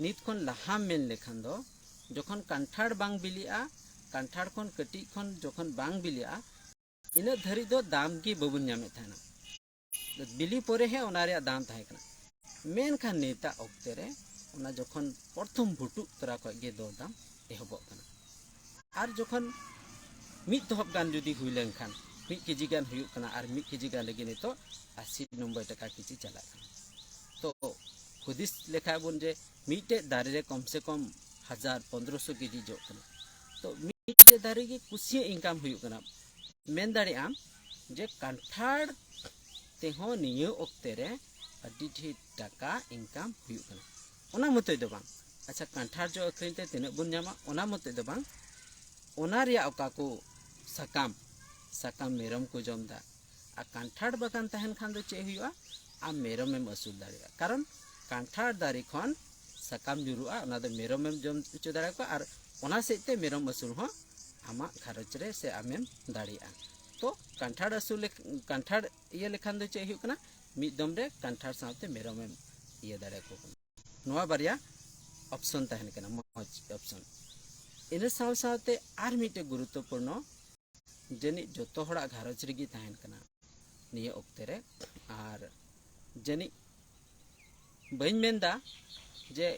ᱱᱤᱛ ᱠᱷᱚᱱ ᱞᱟᱦᱟᱢ ᱢᱮᱱ ᱞᱮᱠᱷᱟᱱ ᱫᱚ, ᱡᱚᱠᱷᱚᱱ ᱠᱟᱱᱴᱷᱟᱲ ᱵᱟᱝ ᱵᱤᱞᱤᱜᱼᱟ, ᱠᱟᱱᱴᱷᱟᱲ ᱠᱷᱚᱱ ᱠᱟᱹᱴᱤᱡ ᱠᱷᱚᱱ ᱡᱚᱠᱷᱚᱱ ᱵᱟᱝ ᱵᱤᱞᱤᱜᱼᱟ, ᱤᱱᱟᱹᱜ ᱫᱷᱟᱹᱨᱤᱡ ᱫᱚ ᱫᱟᱢ ᱜᱮ ᱵᱟᱵᱚᱱ ᱧᱟᱢᱮᱫ ᱛᱟᱦᱮᱱᱟ᱾ ᱵᱤᱞᱤ ᱯᱚᱨᱮ ᱦᱮᱸ ᱚᱱᱟ ᱨᱮᱭᱟᱜ ᱫᱟᱢ ᱛᱟᱦᱮᱸ ᱠᱟᱱᱟ, ᱢᱮᱱᱠᱷᱟᱱ ᱱᱤᱛᱟᱜ ᱚᱠᱛᱮ ᱨᱮ ᱚᱱᱟ ᱡᱚᱠᱷᱚᱱ ᱯᱨᱚᱛᱷᱚᱢ ᱵᱷᱩᱴᱩᱜ ᱛᱚᱨᱟ ᱠᱷᱚᱱ ᱜᱮ ᱫᱚᱨᱫᱟᱢ ᱮᱦᱚᱵᱚᱜ ᱠᱟᱱᱟ᱾ ᱟᱨ ᱡᱚᱠᱷᱚᱱ ᱢᱤᱫ ᱛᱚᱦᱚᱵ ᱜᱟᱱ ᱡᱩᱫᱤ ᱦᱩᱭ ᱞᱮᱱᱠᱷᱟᱱ, ᱢᱤᱫ ᱠᱮᱡᱤ ᱜᱟᱱ ᱦᱩᱭᱩᱜ ᱠᱟᱱᱟ ᱟᱨ ᱢᱤᱫ ᱠᱮᱡᱤ ᱜᱟᱱ ᱞᱟᱹᱜᱤᱫ ᱱᱤᱛᱚᱜ ᱟᱥᱤ ᱱᱚᱵᱵᱳᱭ ᱴᱟᱠᱟ ᱠᱮᱡᱤ ᱪᱟᱞᱟᱜ ᱠᱟᱱᱟ᱾ ᱛᱚ ᱦᱩᱫᱤᱥ ᱞᱮᱠᱷᱟᱡ ᱵᱚᱱ ᱡᱮ ᱢᱤᱫᱴᱮᱡ ᱫᱟᱨᱮ ᱨᱮ ᱠᱚᱢ ᱥᱮ ᱠᱚᱢ ᱦᱟᱡᱟᱨ ᱯᱚᱱᱫᱽᱨᱚᱥᱚ ᱠᱮᱡᱤ ᱡᱚᱜ ᱠᱟᱱᱟ᱾ ᱛᱚ ᱢᱤᱫᱴᱮᱡ ᱫᱟᱨᱮ ᱜᱮ ᱠᱩᱥᱤᱭᱟᱜ ᱤᱱᱠᱟᱢ ᱦᱩᱭᱩᱜ ᱠᱟᱱᱟ᱾ ᱢᱮᱱ ᱫᱟᱲᱮᱭᱟᱜ ᱟᱢ ᱡᱮ ᱠᱟᱱᱴᱷᱟᱲ ᱛᱮᱦᱚᱸ ᱱᱤᱭᱟᱹ ᱚᱠᱛᱮ ᱨᱮ ᱟᱹᱰᱤ ᱰᱷᱮᱨ ᱴᱟᱠᱟ ᱤᱱᱠᱟᱢ ᱦᱩᱭᱩᱜ ᱠᱟᱱᱟ᱾ ᱚᱱᱟ ᱢᱚᱛᱚᱡ ᱫᱚ ᱵᱟᱝ, ᱟᱪᱪᱷᱟ, ᱠᱟᱱᱴᱷᱟᱲ ᱡᱚ ᱟᱹᱠᱷᱨᱤᱧ ᱛᱮ ᱛᱤᱱᱟᱹᱜ ᱵᱚᱱ ᱧᱟᱢᱟ, ᱚᱱᱟ ᱢᱚᱛᱚᱡ ᱫᱚ ᱵᱟᱝ, ᱚᱱᱟ ᱨᱮᱭᱟᱜ ᱚᱠᱟ ᱠᱚ ᱥᱟᱠᱟᱢ, ᱥᱟᱠᱟᱢ ᱢᱮᱨᱚᱢ ᱠᱚ ᱡᱚᱢ ᱮᱫᱟ, ᱟᱨ ᱠᱟᱱᱴᱷᱟᱲ ᱵᱟᱜᱟᱱ ᱛᱟᱦᱮᱱ ᱠᱷᱟᱱ ᱫᱚ ᱪᱮᱫ ᱦᱩᱭᱩᱜᱼᱟ? ᱟᱢ ᱢᱮᱨᱚᱢᱮᱢ ᱟᱹᱥᱩᱞ ᱫᱟᱲᱮᱭᱟᱜᱼᱟ, ᱠᱟᱨᱚᱱ ᱠᱟᱱᱴᱷᱟᱲ ᱫᱟᱨᱮ ᱠᱷᱚᱱ ᱥᱟᱠᱟᱢ ᱧᱩᱨᱩᱜᱼᱟ, ᱚᱱᱟ ᱫᱚ ᱢᱮᱨᱚᱢᱮᱢ ᱡᱚᱢ ᱦᱚᱪᱚ ᱫᱟᱲᱮᱭᱟᱠᱚᱣᱟ, ᱟᱨ ᱚᱱᱟ ᱥᱮᱫ ᱛᱮ ᱢᱮᱨᱚᱢ ᱟᱹᱥᱩᱞ ᱦᱚᱸ ᱟᱢᱟᱜ ᱜᱷᱟᱨᱚᱸᱡᱽ ᱨᱮ ᱥᱮ ᱟᱢᱮᱢ ᱫᱟᱲᱮᱭᱟᱜᱼᱟ᱾ ᱛᱚ ᱠᱟᱱᱴᱷᱟᱲ ᱟᱹᱥᱩᱞ ᱞᱮᱠ- ᱠᱟᱱᱴᱷᱟᱲ ᱤᱭᱟᱹ ᱞᱮᱠᱷᱟᱱ ᱫᱚ ᱪᱮᱫ ᱦᱩᱭᱩᱜ ᱠᱟᱱᱟ? ᱢᱤᱫ ᱫᱚᱢ ᱨᱮ ᱠᱟᱱᱴᱷᱟᱲ ᱥᱟᱶᱛᱮ ᱢᱮᱨᱚᱢᱮᱢ ᱤᱭᱟᱹ ᱫᱟᱲᱮᱭᱟᱠᱚ ᱠᱟᱱᱟ᱾ ᱱᱚᱣᱟ ᱵᱟᱨᱭᱟ ᱚᱯᱥᱚᱱ ᱛᱟᱦᱮᱱ ᱠᱟᱱᱟ, ᱢᱚᱡᱽ ᱚᱯᱥᱚᱱ᱾ ᱤᱱᱟᱹ ᱥᱟᱶ ᱥᱟᱶᱛᱮ ᱟᱨ ᱢᱤᱫᱴᱮᱡ ᱜᱩᱨᱩᱛᱛᱚᱯᱩᱨᱱᱚ, ᱡᱟᱹᱱᱤᱡ ᱡᱚᱛᱚ ᱦᱚᱲᱟᱜ ᱜᱷᱟᱨᱚᱸᱡᱽ ᱨᱮᱜᱮ ᱛᱟᱦᱮᱱ ᱠᱟᱱᱟ ᱱᱤᱭᱟᱹ ᱚᱠᱛᱮ ᱨᱮ, ᱟᱨ ᱡᱟᱹᱱᱤᱡ ᱵᱟᱹᱧ ᱢᱮᱱᱫᱟ ᱡᱮ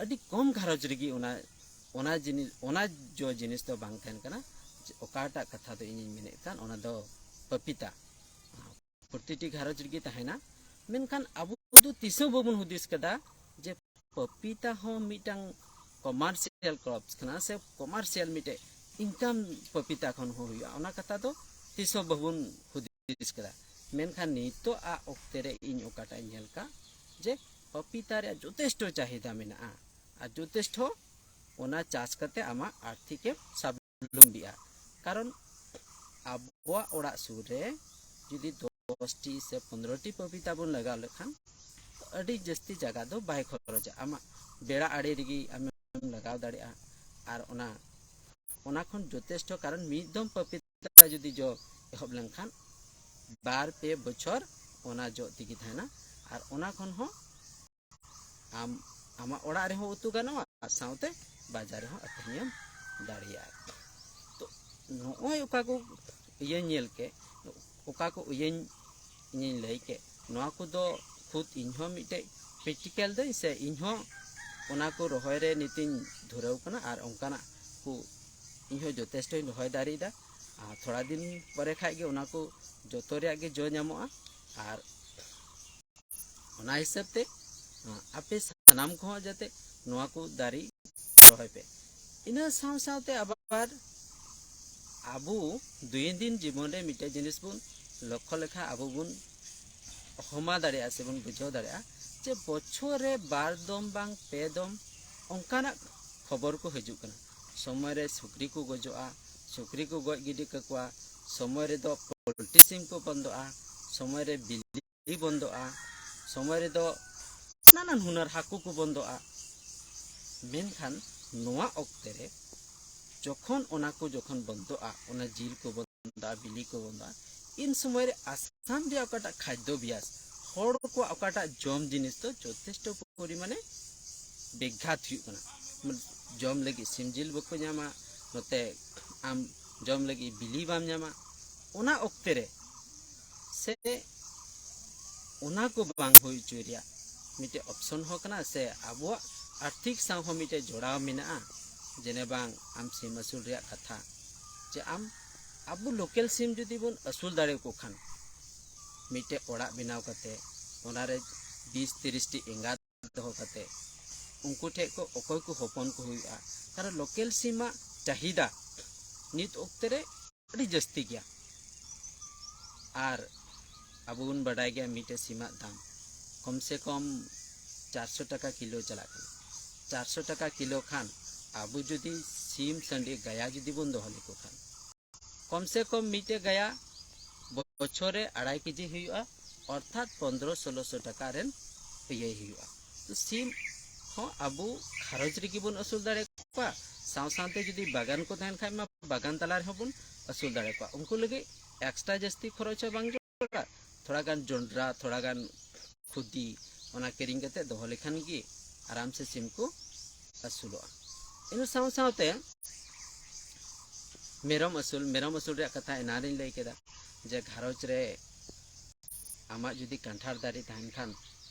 ᱟᱹᱰᱤ ᱠᱚᱢ ᱜᱷᱟᱨᱚᱸᱡᱽ ᱨᱮᱜᱮ ᱚᱱᱟ, ᱚᱱᱟ ᱡᱤᱱᱤᱥ, ᱚᱱᱟ ᱡᱚ ᱡᱤᱱᱤᱥ ᱫᱚ ᱵᱟᱝ ᱛᱟᱦᱮᱱ ᱠᱟᱱᱟ᱾ ᱡᱮ ᱚᱠᱟᱴᱟᱜ ᱠᱟᱛᱷᱟ ᱫᱚ ᱤᱧᱤᱧ ᱢᱮᱱᱮᱫ ᱠᱟᱱ, ᱚᱱᱟ ᱫᱚ ᱯᱟᱯᱤᱛᱟ᱾ ᱯᱨᱚᱛᱤᱴᱤ ᱜᱷᱟᱨᱚᱸᱡᱽ ᱨᱮᱜᱮ ᱛᱟᱦᱮᱱᱟ, ᱢᱮᱱᱠᱷᱟᱱ ᱟᱵᱚ ᱫᱚ ᱛᱤᱥ ᱦᱚᱸ ᱵᱟᱵᱚᱱ ᱦᱩᱫᱤᱥ ᱠᱟᱫᱟ ᱡᱮ ᱯᱟᱯᱤᱛᱟ ᱦᱚᱸ ᱢᱤᱫᱴᱟᱝ ᱠᱚᱢᱟᱨᱥᱤᱭᱟᱞ ᱠᱨᱚᱯᱥ ᱠᱟᱱᱟ, ᱥᱮ ᱠᱚᱢᱟᱨᱥᱤᱭᱟᱞ ᱢᱤᱫᱴᱮᱡ ᱤᱱᱠᱟᱢ ᱯᱟᱯᱤᱛᱟ ᱠᱷᱚᱱ ᱦᱚᱸ ᱦᱩᱭᱩᱜᱼᱟ᱾ ᱚᱱᱟ ᱠᱟᱛᱷᱟ ᱫᱚ ᱛᱤᱥ ᱦᱚᱸ ᱵᱟᱵᱚᱱ ᱦᱩᱫᱤᱥ ᱠᱟᱫᱟ᱾ ᱢᱮᱱᱠᱷᱟᱱ ᱱᱤᱛᱚᱜ ᱟᱜ ᱚᱠᱛᱮ ᱨᱮ ᱤᱧ ᱚᱠᱟᱴᱟᱜ ᱤᱧ ᱧᱮᱞ ᱠᱟᱜ, ᱡᱮ ᱯᱟᱯᱤᱛᱟ ᱨᱮᱭᱟᱜ ᱡᱚᱛᱷᱮᱥᱴᱚ ᱪᱟᱦᱤᱫᱟ ᱢᱮᱱᱟᱜᱼᱟ, ᱟᱨ ᱡᱚᱛᱷᱮᱥᱴᱚ ᱚᱱᱟ ᱪᱟᱥ ᱠᱟᱛᱮ ᱟᱢᱟᱜ ᱟᱨᱛᱷᱤᱠ ᱮᱢ ᱥᱟᱵ ᱞᱩᱢᱵᱤᱜᱼᱟ᱾ ᱠᱟᱨᱚᱱ ᱟᱵᱚᱣᱟᱜ ᱚᱲᱟᱜ ᱥᱩᱨ ᱨᱮ ᱡᱩᱫᱤ ᱫᱚᱥ ᱴᱤ ᱥᱮ ᱯᱚᱱᱨᱚ ᱴᱤ ᱯᱟᱯᱤᱛᱟ ᱵᱚᱱ ᱞᱟᱜᱟᱣ ᱞᱮᱠᱷᱟᱱ, ᱟᱹᱰᱤ ᱡᱟᱹᱥᱛᱤ ᱡᱟᱭᱜᱟ ᱫᱚ ᱵᱟᱭ ᱠᱷᱚᱨᱚᱪᱟ᱾ ᱟᱢᱟᱜ ᱵᱮᱲᱟ ᱟᱲᱮ ᱨᱮᱜᱮ ᱟᱢᱮᱢ ᱞᱟᱜᱟᱣ ᱫᱟᱲᱮᱭᱟᱜᱼᱟ᱾ ᱟᱨ ᱚᱱᱟ, ᱚᱱᱟ ᱠᱷᱚᱱ ᱡᱚᱛᱷᱮᱥᱴᱚ, ᱠᱟᱨᱚᱱ ᱢᱤᱫ ᱫᱚᱢ ᱯᱟᱯᱤᱛᱟ ᱡᱩᱫᱤ ᱡᱚ ᱮᱦᱚᱵ ᱞᱮᱱᱠᱷᱟᱱ, ᱵᱟᱨ ᱯᱮ ᱵᱚᱪᱷᱚᱨ ᱚᱱᱟ ᱡᱚ ᱛᱮᱜᱮ ᱛᱟᱦᱮᱱᱟ᱾ ᱟᱨ ᱚᱱᱟ ᱠᱷᱚᱱ ᱦᱚᱸ ᱟᱢ ᱟᱢᱟᱜ ᱚᱲᱟᱜ ᱨᱮᱦᱚᱸ ᱩᱛᱩ ᱜᱟᱱᱚᱜᱼᱟ, ᱟᱨ ᱥᱟᱶᱛᱮ ᱵᱟᱡᱟᱨ ᱨᱮᱦᱚᱸ ᱟᱹᱠᱷᱨᱤᱧᱮᱢ ᱫᱟᱲᱮᱭᱟᱜᱼᱟ᱾ ᱛᱚ ᱱᱚᱜᱼᱚᱭ ᱚᱠᱟ ᱠᱚ ᱤᱭᱟᱹᱧ ᱧᱮᱞ ᱠᱮᱫ, ᱚᱠᱟ ᱠᱚ ᱤᱭᱟᱹᱧ, ᱤᱧᱤᱧ ᱞᱟᱹᱭ ᱠᱮᱫ, ᱱᱚᱣᱟ ᱠᱚᱫᱚ ᱠᱷᱩᱫ ᱤᱧᱦᱚᱸ ᱢᱤᱫᱴᱮᱡ ᱯᱨᱮᱠᱴᱤᱠᱮᱞ ᱫᱟᱹᱧ ᱥᱮ ᱤᱧᱦᱚᱸ ᱚᱱᱟ ᱠᱚ ᱨᱚᱦᱚᱭ ᱨᱮ ᱱᱤᱛᱤᱧ ᱫᱷᱩᱨᱟᱹᱣ ᱠᱟᱱᱟ ᱟᱨ ᱚᱱᱠᱟᱱᱟᱜ ᱠᱚ ᱤᱧᱦᱚᱸ ᱡᱚᱛᱷᱮᱥᱴᱚᱧ ᱨᱚᱦᱚᱭ ᱫᱟᱲᱮᱭᱟᱫᱟ᱾ ᱟᱨ ᱛᱷᱚᱲᱟ ᱫᱤᱱ ᱯᱚᱨᱮ ᱠᱷᱟᱡ ᱜᱮ ᱚᱱᱟ ᱠᱚ ᱡᱚᱛᱚ ᱨᱮᱭᱟᱜ ᱜᱮ ᱡᱚ ᱧᱟᱢᱚᱜᱼᱟ᱾ ᱟᱨ ᱚᱱᱟ ᱦᱤᱥᱟᱹᱵ ᱛᱮ ᱟᱯᱮ ᱥᱟᱱᱟᱢ ᱠᱚᱦᱚᱸ ᱡᱟᱛᱮ ᱱᱚᱣᱟ ᱠᱚ ᱫᱟᱨᱮ ᱨᱚᱦᱚᱭ ᱯᱮ᱾ ᱤᱱᱟᱹ ᱥᱟᱶ ᱥᱟᱶᱛᱮ ᱟᱵᱟᱨ ᱟᱵᱚ ᱫᱳᱭᱱᱚᱱᱫᱤᱱ ᱡᱤᱵᱚᱱ ᱨᱮ ᱢᱤᱫᱴᱮᱡ ᱡᱤᱱᱤᱥ ᱵᱚᱱ ᱞᱚᱠᱠᱷᱚ ᱞᱮᱠᱷᱟᱱ ᱟᱵᱚ ᱵᱚᱱ ᱦᱚᱢᱟ ᱫᱟᱲᱮᱭᱟᱜᱼᱟ ᱥᱮ ᱵᱚᱱ ᱵᱩᱡᱷᱟᱹᱣ ᱫᱟᱲᱮᱭᱟᱜᱼᱟ ᱡᱮ ᱵᱚᱪᱷᱚᱨ ᱨᱮ ᱵᱟᱨ ᱫᱚᱢ ᱵᱟᱝ ᱯᱮ ᱫᱚᱢ ᱚᱱᱠᱟᱱᱟᱜ ᱠᱷᱚᱵᱚᱨ ᱠᱚ ᱦᱤᱡᱩᱜ ᱠᱟᱱᱟ᱾ ᱥᱚᱢᱚᱭ ᱨᱮ ᱥᱩᱠᱨᱤ ᱠᱚ ᱜᱚᱡᱚᱜᱼᱟ, ᱥᱩᱠᱨᱤ ᱠᱚ ᱜᱚᱡ ᱜᱤᱰᱤ ᱠᱟᱠᱚᱣᱟ, ᱥᱚᱢᱚᱭ ᱨᱮᱫᱚ ᱯᱳᱞᱴᱨᱤ ᱥᱤᱢ ᱠᱚ ᱵᱚᱱᱫᱚᱜᱼᱟ, ᱥᱚᱢᱚᱭ ᱨᱮ ᱵᱤᱞᱤ ᱵᱚᱱᱫᱚᱜᱼᱟ, ᱥᱚᱢᱚᱭ ᱨᱮᱫᱚ ᱱᱟᱱᱟᱱ ᱦᱩᱱᱟᱹᱨ ᱦᱟᱹᱠᱩ ᱠᱚ ᱵᱚᱱᱫᱚᱜᱼᱟ᱾ ᱢᱮᱱᱠᱷᱟᱱ ᱱᱚᱣᱟ ᱚᱠᱛᱮ ᱨᱮ ᱡᱚᱠᱷᱚᱱ ᱚᱱᱟ ᱠᱚ ᱡᱚᱠᱷᱚᱱ ᱵᱚᱱᱫᱚᱜᱼᱟ, ᱚᱱᱟ ᱡᱤᱞ ᱠᱚ ᱵᱚᱱᱫᱚᱜᱼᱟ, ᱵᱤᱞᱤ ᱠᱚ ᱵᱚᱱᱫᱚᱜᱼᱟ, ᱤᱱ ᱥᱚᱢᱚᱭ ᱨᱮ ᱟᱥᱟᱢ ᱨᱮᱭᱟᱜ ᱚᱠᱟᱴᱟᱜ ᱠᱷᱟᱫᱽᱫᱚ ᱵᱤᱭᱟᱥ, ᱦᱚᱲ ᱠᱚᱣᱟᱜ ᱚᱠᱟᱴᱟᱜ ᱡᱚᱢ ᱡᱤᱱᱤᱥ ᱫᱚ ᱡᱚᱛᱷᱮᱥᱴᱚ ᱯᱚᱨᱤᱢᱟᱱᱮ ᱵᱮᱜᱷᱟᱛ ᱦᱩᱭᱩᱜ ᱠᱟᱱᱟ᱾ ᱢᱟᱱᱮ ᱡᱚᱢ ᱞᱟᱹᱜᱤᱫ ᱥᱤᱢ ᱡᱤᱞ ᱵᱟᱠᱚ ᱧᱟᱢᱟ, ᱱᱚᱛᱮ ᱟᱢ ᱡᱚᱢ ᱞᱟᱹᱜᱤᱫ ᱵᱤᱞᱤ ᱵᱟᱢ ᱧᱟᱢᱟ᱾ ᱚᱱᱟ ᱚᱠᱛᱮ ᱨᱮ ᱥᱮ ᱚᱱᱟ ᱠᱚ ᱵᱟᱝ ᱦᱩᱭ ᱦᱚᱪᱚᱭ ᱨᱮᱭᱟᱜ ᱢᱤᱫᱴᱮᱡ ᱚᱯᱥᱚᱱ ᱦᱚᱸ ᱠᱟᱱᱟ, ᱥᱮ ᱟᱵᱚᱣᱟᱜ ᱟᱨᱛᱷᱤᱠ ᱥᱟᱶ ᱦᱚᱸ ᱢᱤᱫᱴᱮᱡ ᱡᱚᱲᱟᱣ ᱢᱮᱱᱟᱜᱼᱟ᱾ ᱡᱮᱱᱮ ᱵᱟᱝ ᱟᱢ ᱥᱤᱢ ᱟᱹᱥᱩᱞ ᱨᱮᱭᱟᱜ ᱠᱟᱛᱷᱟ, ᱡᱮ ᱟᱢ ᱟᱵᱚ ᱞᱳᱠᱮᱞ ᱥᱤᱢ ᱡᱩᱫᱤ ᱵᱚᱱ ᱟᱹᱥᱩᱞ ᱫᱟᱲᱮᱭᱟᱠᱚ ᱠᱷᱟᱱ, ᱢᱤᱫᱴᱮᱡ ᱚᱲᱟᱜ ᱵᱮᱱᱟᱣ ᱠᱟᱛᱮ ᱚᱱᱟᱨᱮ ᱵᱤᱥ ᱛᱤᱨᱤᱥ ᱴᱤ ᱮᱸᱜᱟ ᱫᱚᱦᱚ ᱠᱟᱛᱮ ᱩᱱᱠᱩ ᱴᱷᱮᱡ ᱠᱚ ᱚᱠᱚᱭ ᱠᱚ ᱦᱚᱯᱚᱱ ᱠᱚ ᱦᱩᱭᱩᱜᱼᱟ᱾ ᱠᱟᱨᱚᱱ ᱞᱳᱠᱮᱞ ᱥᱤᱢᱟᱜ ᱪᱟᱦᱤᱫᱟ ᱱᱤᱛ ᱚᱠᱛᱮ ᱨᱮ ᱟᱹᱰᱤ ᱡᱟᱹᱥᱛᱤ ᱜᱮᱭᱟ᱾ ᱟᱨ ᱟᱵᱚ ᱵᱚᱱ ᱵᱟᱰᱟᱭ ᱜᱮᱭᱟ ᱢᱤᱫᱴᱮᱡ ᱥᱤᱢᱟᱜ ᱫᱟᱢ ᱠᱚᱢ ᱥᱮ ᱠᱚᱢ ᱪᱟᱨᱥᱚ ᱴᱟᱠᱟ ᱠᱤᱞᱳ ᱪᱟᱞᱟᱜ ᱠᱟᱱᱟ᱾ ᱪᱟᱨᱥᱚ ᱴᱟᱠᱟ ᱠᱤᱞᱳ ᱠᱷᱟᱱ ᱟᱵᱚ ᱡᱩᱫᱤ ᱥᱤᱢ ᱥᱟᱺᱰᱤ ᱜᱟᱭᱟ ᱡᱩᱫᱤ ᱵᱚᱱ ᱫᱚᱦᱚ ᱞᱮᱠᱚ ᱠᱷᱟᱱ, ᱠᱚᱢ ᱥᱮ ᱠᱚᱢ ᱢᱤᱫᱴᱮᱡ ᱜᱟᱭᱟ ᱵᱚᱪᱷᱚᱨ ᱨᱮ ᱟᱲᱟᱭ ᱠᱮᱡᱤ ᱦᱩᱭᱩᱜᱼᱟ, ᱚᱨᱛᱷᱟᱛ ᱯᱚᱱᱫᱽᱨᱚ ᱥᱳᱞᱳᱥᱚ ᱴᱟᱠᱟ ᱨᱮᱱ ᱤᱭᱟᱹᱭ ᱦᱩᱭᱩᱜᱼᱟ᱾ ᱛᱚ ᱥᱤᱢ ᱦᱚᱸ ᱟᱵᱚ ᱜᱷᱟᱨᱚᱸᱡᱽ ᱨᱮᱜᱮ ᱵᱚᱱ ᱟᱹᱥᱩᱞ ᱫᱟᱲᱮ ᱠᱚᱣᱟ, ᱥᱟᱶ ᱥᱟᱶᱛᱮ ᱡᱩᱫᱤ ᱵᱟᱜᱟᱱ ᱠᱚ ᱛᱟᱦᱮᱱ ᱠᱷᱟᱡ ᱢᱟ ᱵᱟᱜᱟᱱ ᱛᱟᱞᱟ ᱨᱮᱦᱚᱸ ᱵᱚᱱ ᱟᱹᱥᱩᱞ ᱫᱟᱲᱮ ᱠᱚᱣᱟ᱾ ᱩᱱᱠᱩ ᱞᱟᱹᱜᱤᱫ ᱮᱠᱥᱴᱨᱟ ᱡᱟᱹᱥᱛᱤ ᱠᱷᱚᱨᱚᱪ ᱦᱚᱸ ᱵᱟᱝ ᱡᱚᱲᱟ᱾ ᱛᱷᱚᱲᱟ ᱜᱟᱱ ᱡᱚᱱᱰᱨᱟ, ᱛᱷᱚᱲᱟ ᱜᱟᱱ ᱠᱷᱩᱫᱤ, ᱚᱱᱟ ᱠᱤᱨᱤᱧ ᱠᱟᱛᱮ ᱫᱚᱦᱚ ᱞᱮᱠᱷᱟᱱ ᱜᱮ ᱟᱨᱟᱢ ᱥᱮ ᱥᱤᱢ ᱠᱚ ᱟᱹᱥᱩᱞᱚᱜᱼᱟ᱾ ᱤᱱᱟᱹ ᱥᱟᱶ ᱥᱟᱶᱛᱮ ᱢᱮᱨᱚᱢ ᱟᱹᱥᱩᱞ, ᱢᱮᱨᱚᱢ ᱟᱹᱥᱩᱞ ᱨᱮᱭᱟᱜ ᱠᱟᱛᱷᱟ ᱮᱱᱟᱱ ᱨᱤᱧ ᱞᱟᱹᱭ ᱠᱮᱫᱟ ᱡᱮ ᱜᱷᱟᱨᱚᱸᱡᱽ ᱨᱮ ᱟᱢᱟᱜ ᱡᱩᱫᱤ ᱠᱟᱱᱴᱷᱟᱲ ᱫᱟᱨᱮ ᱛᱟᱦᱮᱱ ᱠᱷᱟᱱ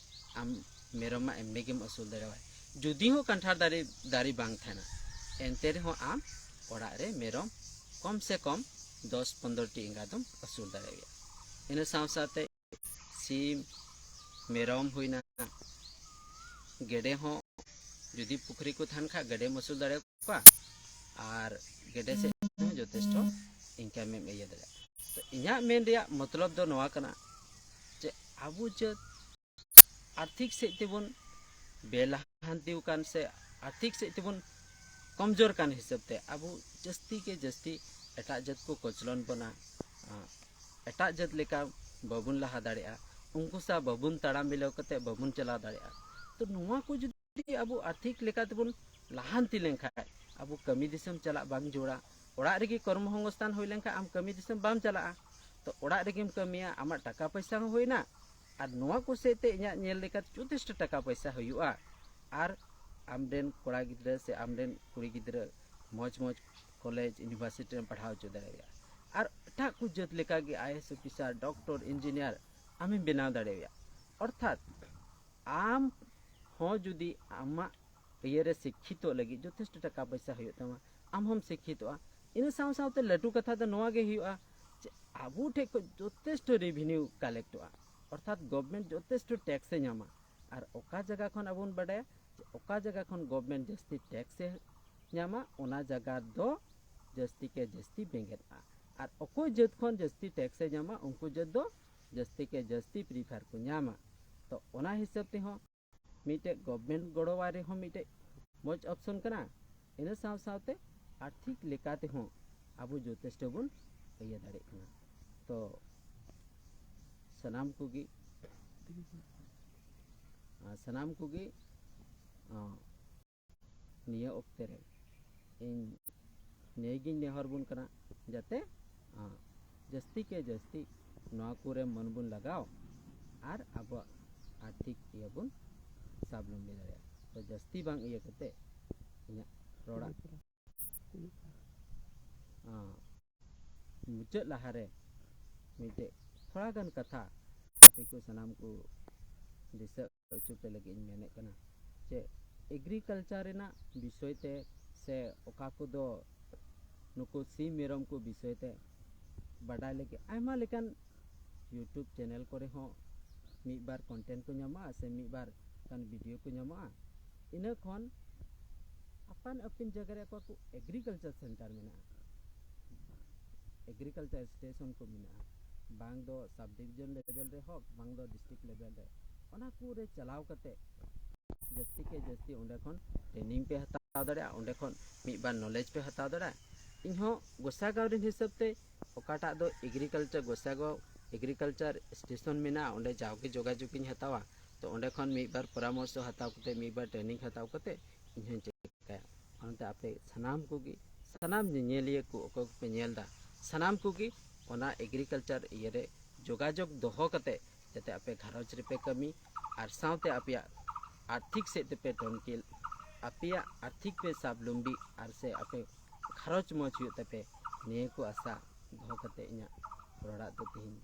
ᱟᱢ ᱢᱮᱨᱚᱢ ᱢᱟ ᱮᱢᱱᱤ ᱜᱮᱢ ᱟᱹᱥᱩᱞ ᱫᱟᱲᱮᱣᱟᱭ᱾ ᱡᱩᱫᱤ ᱦᱚᱸ ᱠᱟᱱᱴᱷᱟᱲ ᱫᱟᱨᱮ ᱫᱟᱨᱮ ᱵᱟᱝ ᱛᱟᱦᱮᱱᱟ, ᱮᱱᱛᱮ ᱨᱮᱦᱚᱸ ᱟᱢ ᱚᱲᱟᱜ ᱨᱮ ᱢᱮᱨᱚᱢ ᱠᱚᱢ ᱥᱮ ᱠᱚᱢ ᱫᱚᱥ ᱯᱚᱱᱫᱽᱨᱚ ᱴᱤ ᱮᱸᱜᱟ ᱫᱚᱢ ᱟᱹᱥᱩᱞ ᱫᱟᱲᱮᱣᱟᱭᱟ᱾ ᱤᱱᱟᱹ ᱥᱟᱶ ᱥᱟᱶᱛᱮ ᱥᱤᱢ, ᱢᱮᱨᱚᱢ ᱦᱩᱭᱱᱟ, ᱜᱮᱰᱮ ᱦᱚᱸ ᱡᱩᱫᱤ ᱯᱩᱠᱷᱨᱤ ᱠᱚ ᱛᱟᱦᱮᱱ ᱠᱷᱟᱡ ᱜᱮᱰᱮᱢ ᱟᱹᱥᱩᱞ ᱫᱟᱲᱮᱭᱟᱠᱚᱣᱟ, ᱟᱨ ᱜᱮᱰᱮ ᱥᱮᱫ ᱛᱮᱦᱚᱸ ᱡᱚᱛᱷᱮᱥᱴᱚ ᱤᱱᱠᱟᱢ ᱮᱢ ᱤᱭᱟᱹ ᱫᱟᱲᱮᱭᱟᱜᱼᱟ᱾ ᱛᱚ ᱤᱧᱟᱹᱜ ᱢᱮᱱ ᱨᱮᱭᱟᱜ ᱢᱚᱛᱞᱚᱵ ᱫᱚ ᱱᱚᱣᱟ ᱠᱟᱱᱟ ᱡᱮ ᱟᱵᱚ ᱡᱟᱹᱛ ᱟᱨᱛᱷᱤᱠ ᱥᱮᱫ ᱛᱮᱵᱚᱱ ᱵᱮᱞᱟᱦᱟᱱᱛᱤ ᱟᱠᱟᱱ ᱥᱮ ᱟᱨᱛᱷᱤᱠ ᱥᱮᱫ ᱛᱮᱵᱚᱱ ᱠᱚᱢᱡᱳᱨ ᱠᱟᱱ ᱦᱤᱥᱟᱹᱵ ᱛᱮ ᱟᱵᱚ ᱡᱟᱹᱥᱛᱤ ᱠᱮ ᱡᱟᱹᱥᱛᱤ ᱮᱴᱟᱜ ᱡᱟᱹᱛ ᱠᱚ ᱠᱚᱪᱞᱚᱱ ᱵᱚᱱᱟ, ᱟᱸ, ᱮᱴᱟᱜ ᱡᱟᱹᱛ ᱞᱮᱠᱟ ᱵᱟᱵᱚᱱ ᱞᱟᱦᱟ ᱫᱟᱲᱮᱭᱟᱜᱼᱟ, ᱩᱱᱠᱩ ᱥᱟᱶ ᱵᱟᱵᱚᱱ ᱛᱟᱲᱟᱢ ᱢᱤᱞᱟᱹᱣ ᱠᱟᱛᱮ ᱵᱟᱵᱚᱱ ᱪᱟᱞᱟᱣ ᱫᱟᱲᱮᱭᱟᱜᱼᱟ᱾ ᱛᱚ ᱱᱚᱣᱟ ᱠᱚ ᱡᱩᱫᱤ ᱟᱵᱚ ᱟᱨᱛᱷᱤᱠ ᱞᱮᱠᱟ ᱛᱮᱵᱚᱱ ᱞᱟᱦᱟᱱᱛᱤ ᱞᱮᱱᱠᱷᱟᱡ, ᱟᱵᱚ ᱠᱟᱹᱢᱤ ᱫᱤᱥᱚᱢ ᱪᱟᱞᱟᱜ ᱵᱟᱝ ᱡᱳᱲᱟ, ᱚᱲᱟᱜ ᱨᱮᱜᱮ ᱠᱚᱨᱢᱚ ᱥᱚᱝᱥᱛᱷᱟᱱ ᱦᱩᱭ ᱞᱮᱱᱠᱷᱟᱡ ᱟᱢ ᱠᱟᱹᱢᱤ ᱫᱤᱥᱚᱢ ᱵᱟᱢ ᱪᱟᱞᱟᱜᱼᱟ᱾ ᱛᱚ ᱚᱲᱟᱜ ᱨᱮᱜᱮᱢ ᱠᱟᱹᱢᱤᱭᱟ, ᱟᱢᱟᱜ ᱴᱟᱠᱟ ᱯᱚᱭᱥᱟ ᱦᱚᱸ ᱦᱩᱭᱱᱟ, ᱟᱨ ᱱᱚᱣᱟ ᱠᱚ ᱥᱮᱫ ᱛᱮ ᱤᱧᱟᱹᱜ ᱧᱮᱞ ᱞᱮᱠᱟᱛᱮ ᱡᱚᱛᱷᱮᱥᱴᱚ ᱴᱟᱠᱟ ᱯᱚᱭᱥᱟ ᱦᱩᱭᱩᱜᱼᱟ, ᱟᱨ ᱟᱢᱨᱮᱱ ᱠᱚᱲᱟ ᱜᱤᱫᱽᱨᱟᱹ ᱥᱮ ᱟᱢᱨᱮᱱ ᱠᱩᱲᱤ ᱜᱤᱫᱽᱨᱟᱹ ᱢᱚᱡᱽ ᱢᱚᱡᱽ ᱠᱚᱞᱮᱡᱽ ᱤᱭᱩᱱᱤᱵᱷᱟᱨᱥᱤᱴᱤ ᱨᱮᱢ ᱯᱟᱲᱦᱟᱣ ᱦᱚᱪᱚ ᱫᱟᱲᱮᱭᱟᱭᱟ᱾ ᱟᱨ ᱮᱴᱟᱜ ᱠᱚ ᱡᱟᱹᱛ ᱞᱮᱠᱟᱜᱮ I A S officer, doctor, engineer ᱟᱢᱮᱢ ᱵᱮᱱᱟᱣ ᱫᱟᱲᱮᱣᱟᱭᱟ᱾ ᱚᱨᱛᱷᱟᱛ ᱟᱢ ᱦᱚᱸ ᱡᱩᱫᱤ ᱟᱢᱟᱜ ᱤᱭᱟᱹᱨᱮ ᱥᱤᱠᱠᱷᱤᱛᱚᱜ ᱞᱟᱹᱜᱤᱫ ᱡᱚᱛᱷᱮᱥᱴᱚ ᱴᱟᱠᱟ ᱯᱚᱭᱥᱟ ᱦᱩᱭᱩᱜ ᱛᱟᱢᱟ, ᱟᱢ ᱦᱚᱸᱢ ᱥᱤᱠᱠᱷᱤᱛᱚᱜᱼᱟ᱾ ᱤᱱᱟᱹ ᱥᱟᱶ ᱥᱟᱶᱛᱮ ᱞᱟᱹᱴᱩ ᱠᱟᱛᱷᱟ ᱫᱚ ᱱᱚᱣᱟ ᱜᱮ ᱦᱩᱭᱩᱜᱼᱟ ᱡᱮ ᱟᱵᱚ ᱴᱷᱮᱡ ᱠᱷᱚᱡ ᱡᱚᱛᱷᱮᱥᱴᱚ ᱨᱮᱵᱷᱤᱱᱤᱭᱩ ᱠᱟᱞᱮᱠᱴᱚᱜᱼᱟ, ᱚᱨᱛᱷᱟᱛ ᱜᱚᱵᱷᱢᱮᱱᱴ ᱡᱚᱛᱷᱮᱥᱴᱚ ᱴᱮᱠᱥ ᱮ ᱧᱟᱢᱟ᱾ ᱟᱨ ᱚᱠᱟ ᱡᱟᱭᱜᱟ ᱠᱷᱚᱱ ᱟᱵᱚ ᱵᱚᱱ ᱵᱟᱰᱟᱭᱟ ᱡᱮ ᱚᱠᱟ ᱡᱟᱭᱜᱟ ᱠᱷᱚᱱ ᱜᱚᱵᱷᱢᱮᱱᱴ ᱡᱟᱹᱥᱛᱤ ᱴᱮᱠᱥ ᱮ ᱧᱟᱢᱟ, ᱚᱱᱟ ᱡᱟᱭᱜᱟ ᱫᱚ ᱡᱟᱹᱥᱛᱤ ᱠᱮ ᱡᱟᱹᱥᱛᱤ ᱵᱮᱸᱜᱮᱫᱼᱟ᱾ ᱟᱨ ᱚᱠᱚᱭ ᱡᱟᱹᱛ ᱠᱷᱚᱱ ᱡᱟᱹᱥᱛᱤ ᱴᱮᱠᱥ ᱮ ᱧᱟᱢᱟ, ᱩᱱᱠᱩ ᱡᱟᱹᱛ ᱫᱚ ᱡᱟᱹᱥᱛᱤ ᱠᱮ ᱡᱟᱹᱥᱛᱤ ᱯᱨᱤᱯᱷᱟᱨ ᱠᱚ ᱧᱟᱢᱟ᱾ ᱛᱚ ᱚᱱᱟ ᱦᱤᱥᱟᱹᱵ ᱛᱮᱦᱚᱸ ᱢᱤᱫᱴᱮᱡ ᱜᱚᱵᱷᱢᱮᱱᱴ ᱜᱚᱲᱚᱣᱟᱭ ᱨᱮᱦᱚᱸ ᱢᱤᱫᱴᱮᱡ ᱢᱚᱡᱽ ᱚᱯᱥᱚᱱ ᱠᱟᱱᱟ᱾ ᱤᱱᱟᱹ ᱥᱟᱶ ᱥᱟᱶᱛᱮ ᱟᱨᱛᱷᱤᱠ ᱞᱮᱠᱟ ᱛᱮᱦᱚᱸ ᱟᱵᱚ ᱡᱚᱛᱷᱮᱥᱴᱚ ᱵᱚᱱ ᱤᱭᱟᱹ ᱫᱟᱲᱮᱭᱟᱜ ᱠᱟᱱᱟ᱾ ᱛᱚ ᱥᱟᱱᱟᱢ ᱠᱚᱜᱮ, ᱟᱨ ᱥᱟᱱᱟᱢ ᱠᱚᱜᱮ, ᱟᱸ, ᱱᱤᱭᱟᱹ ᱚᱠᱛᱮ ᱨᱮ ᱤᱧ ᱱᱤᱭᱟᱹᱜᱤᱧ ᱱᱮᱦᱚᱨ ᱵᱚᱱ ᱠᱟᱱᱟ, ᱡᱟᱛᱮ, ᱟᱸ, ᱡᱟᱹᱥᱛᱤ ᱠᱮ ᱡᱟᱹᱥᱛᱤ ᱱᱚᱣᱟ ᱠᱚᱨᱮ ᱢᱚᱱ ᱵᱚᱱ ᱞᱟᱜᱟᱣ ᱟᱨ ᱟᱵᱚᱣᱟᱜ ᱟᱨᱛᱷᱤᱠ ᱤᱭᱟᱹ ᱵᱚᱱ ᱥᱟᱵᱞᱚᱢᱵᱤ ᱫᱟᱲᱮᱭᱟᱜᱼᱟ᱾ ᱛᱚ ᱡᱟᱹᱥᱛᱤ ᱵᱟᱝ ᱤᱭᱟᱹ ᱠᱟᱛᱮ ᱤᱧᱟᱹᱜ ᱨᱚᱲᱟᱜ, ᱟᱸ, ᱢᱩᱪᱟᱹᱫ ᱞᱟᱦᱟᱨᱮ ᱢᱤᱫᱴᱮᱡ ᱛᱷᱚᱲᱟ ᱜᱟᱱ ᱠᱟᱛᱷᱟ ᱟᱯᱮ ᱠᱚ ᱥᱟᱱᱟᱢ ᱠᱚ ᱫᱤᱥᱟᱹ ᱦᱚᱪᱚ ᱯᱮ ᱞᱟᱹᱜᱤᱫ ᱤᱧ ᱢᱮᱱᱮᱫ ᱠᱟᱱᱟ᱾ ᱡᱮ ᱮᱜᱽᱨᱤᱠᱟᱞᱪᱟᱨ ᱨᱮᱱᱟᱜ ᱵᱤᱥᱚᱭ ᱛᱮ ᱥᱮ ᱚᱠᱟ ᱠᱚᱫᱚ ᱱᱩᱠᱩ ᱥᱤᱢ ᱢᱮᱨᱚᱢ ᱠᱚ ᱵᱤᱥᱚᱭ ᱛᱮ ᱵᱟᱰᱟᱭ ᱞᱟᱹᱜᱤᱫ ᱟᱭᱢᱟ ᱞᱮᱠᱟᱱ YouTube ᱪᱮᱱᱮᱞ ᱠᱚᱨᱮ ᱦᱚᱸ ᱢᱤᱫ ᱵᱟᱨ ᱠᱚᱱᱴᱮᱱᱴ ᱠᱚ ᱧᱟᱢᱚᱜᱼᱟ ᱥᱮ ᱢᱤᱫ ᱵᱟᱨ ᱜᱟᱱ ᱵᱷᱤᱰᱤᱭᱳ ᱠᱚ ᱧᱟᱢᱚᱜᱼᱟ᱾ ᱤᱱᱟᱹ ᱠᱷᱚᱱ ᱟᱯᱟᱱ ᱟᱹᱯᱤᱱ ᱡᱟᱭᱜᱟ ᱨᱮ ᱚᱠᱟ ᱠᱚ ᱮᱜᱽᱨᱤᱠᱟᱞᱪᱟᱨ ᱥᱮᱱᱴᱟᱨ ᱢᱮᱱᱟᱜᱼᱟ, ᱮᱜᱽᱨᱤᱠᱟᱞᱪᱟᱨ ᱥᱴᱮᱥᱚᱱ ᱠᱚ ᱢᱮᱱᱟᱜᱼᱟ, ᱵᱟᱝ ᱫᱚ ᱥᱟᱵ ᱰᱤᱵᱷᱤᱡᱚᱱ ᱞᱮᱵᱮᱞ ᱨᱮ ᱦᱳᱠ, ᱵᱟᱝ ᱫᱚ ᱰᱤᱥᱴᱨᱤᱠᱴ ᱞᱮᱵᱮᱞ ᱨᱮ, ᱚᱱᱟ ᱠᱚᱨᱮ ᱪᱟᱞᱟᱣ ᱠᱟᱛᱮ ᱡᱟᱹᱥᱛᱤ ᱠᱮ ᱡᱟᱹᱥᱛᱤ ᱚᱸᱰᱮ ᱠᱷᱚᱱ ᱴᱨᱮᱱᱤᱝ ᱯᱮ ᱦᱟᱛᱟᱣ ᱫᱟᱲᱮᱭᱟᱜᱼᱟ, ᱚᱸᱰᱮ ᱠᱷᱚᱱ ᱢᱤᱫ ᱵᱟᱨ ᱱᱚᱞᱮᱡᱽ ᱯᱮ ᱦᱟᱛᱟᱣ ᱫᱟᱲᱮᱭᱟᱜᱼᱟ᱾ ᱤᱧᱦᱚᱸ ᱜᱚᱥᱟᱜᱟᱸᱣ ᱨᱮᱱ ᱦᱤᱥᱟᱹᱵ ᱛᱮ ᱚᱠᱟᱴᱟᱜ ᱫᱚ ᱮᱜᱽᱨᱤᱠᱟᱞᱪᱟᱨ, ᱜᱚᱥᱟᱜᱟᱸᱣ ᱮᱜᱽᱨᱤᱠᱟᱞᱪᱟᱨ ᱥᱴᱮᱥᱚᱱ ᱢᱮᱱᱟᱜᱼᱟ, ᱚᱸᱰᱮ ᱡᱟᱣᱜᱮ ᱡᱳᱜᱟᱡᱳᱜᱽ ᱤᱧ ᱦᱟᱛᱟᱣᱟ᱾ ᱛᱚ ᱚᱸᱰᱮ ᱠᱷᱚᱱ ᱢᱤᱫ ᱵᱟᱨ ᱯᱚᱨᱟᱢᱚᱨᱥᱚ ᱦᱟᱛᱟᱣ ᱠᱟᱛᱮ, ᱢᱤᱫ ᱵᱟᱨ ᱴᱨᱮᱱᱤᱝ ᱦᱟᱛᱟᱣ ᱠᱟᱛᱮ ᱤᱧ ᱦᱚᱸᱧ ᱪᱮᱠᱟᱭᱟ᱾ ᱚᱱᱟᱛᱮ ᱟᱯᱮ ᱥᱟᱱᱟᱢ ᱠᱚᱜᱮ, ᱥᱟᱱᱟᱢ ᱧᱮᱧᱮᱞᱤᱭᱟᱹ ᱠᱚ ᱚᱠᱚᱭ ᱠᱚᱯᱮ ᱧᱮᱞ ᱮᱫᱟ, ᱥᱟᱱᱟᱢ ᱠᱚᱜᱮ ᱚᱱᱟ ᱮᱜᱽᱨᱤᱠᱟᱞᱪᱟᱨ ᱤᱭᱟᱹ ᱨᱮ ᱡᱳᱜᱟᱡᱳᱜᱽ ᱫᱚᱦᱚ ᱠᱟᱛᱮ ᱡᱟᱛᱮ ᱟᱯᱮ ᱜᱷᱟᱨᱚᱸᱡᱽ ᱨᱮᱯᱮ ᱠᱟᱹᱢᱤ ᱟᱨ ᱥᱟᱶᱛᱮ ᱟᱯᱮᱭᱟᱜ ᱟᱨᱛᱷᱤᱠ ᱥᱮᱫ ᱛᱮᱯᱮ ᱴᱚᱱᱠᱤᱞ, ᱟᱯᱮᱭᱟᱜ ᱟᱨᱛᱷᱤᱠ ᱯᱮ ᱥᱟᱵᱞᱩᱢᱵᱤ ᱟᱨ ᱥᱮ ᱟᱯᱮ ᱜᱷᱟᱨᱚᱸᱡᱽ ᱢᱚᱡᱽ ᱦᱩᱭᱩᱜ ᱛᱟᱯᱮ, ᱱᱤᱭᱟᱹ ᱠᱚ ᱟᱥᱟ ᱫᱚᱦᱚ ᱠᱟᱛᱮ ᱤᱧᱟᱹᱜ ᱨᱚᱲᱟᱜ ᱫᱚ ᱛᱮᱦᱮᱧ